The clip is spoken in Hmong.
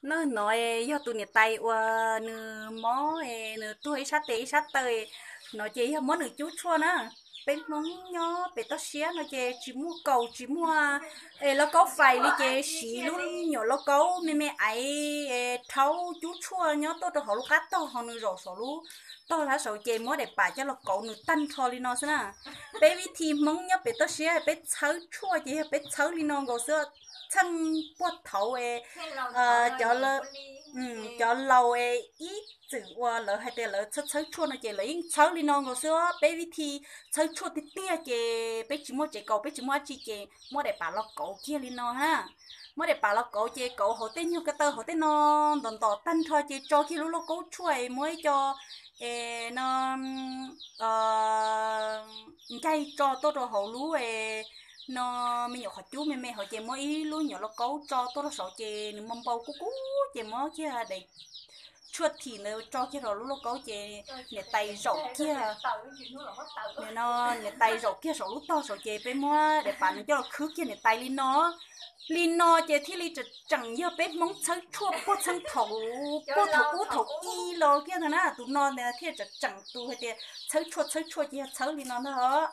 Nov no yog tus niam tais uas nws mob, nws tuag ib sab tes ib sab taw, no ces yog muab nws cub tshuaj na. Peb Hmoob nyob pem toj siab no ces tsis muaj kaus tsis muaj lauj kaub fais li ces siv lub nyuam lauj kaub me me aiv rhaub cub tshuaj nyob tuaj rau hauv lub qab tog ho nws zaum saum lub tog hlab saud ces muab daim pam coj los kauv nws tag nrho li no xwb na. Peb vib thi Hmoob nyob pem toj siab peb txhawb tshuaj ces yog peb txhawb li no nkaus xwb. Txheej puag thaud cov laus ib txwm uas lawv hais tias lawv txhawb txhawb tshuaj no ces lawv yeej txhawb li no nkaus xwb. Peb vib thi txhawb tshuaj tiag tiag ces peb tsis muaj tsev kaus peb tsis muaj dab tsi ces muab daim pam los kauv kiag li no na. Muab daim pam los kauv ces kauv hauv tej nyuag ko taw hauv tej no ntos ntos tag nrho ces tso kiag lub lauj kaub tshuaj es muab ib co no ncaig tso tuaj rau hauv lub no me nyuam qhov cub me me hauv ces muab ib lub nyuam lauj kaub tso tuaj rau saud ces nws npau npau kub kub ces muab kiag daim tshuaj thim ntawd tso kiag rau lub lauj kaub ces niam tais zaum kiag, no niam tais zaum kiag saum lub tog saud ces peb muab daim pam no coj los khwb kiag niam tais li no. Li no ces thiaj li tseem tseem yog peb Hmoob txhawb tshuaj puag txheej thaum, puag thaum ub thaum i los kiag ntag na. Tus no thiaj tseem tseem tus hais tias txhawb tshuaj txhawb tshuaj ces yog txhawb li no ntag os.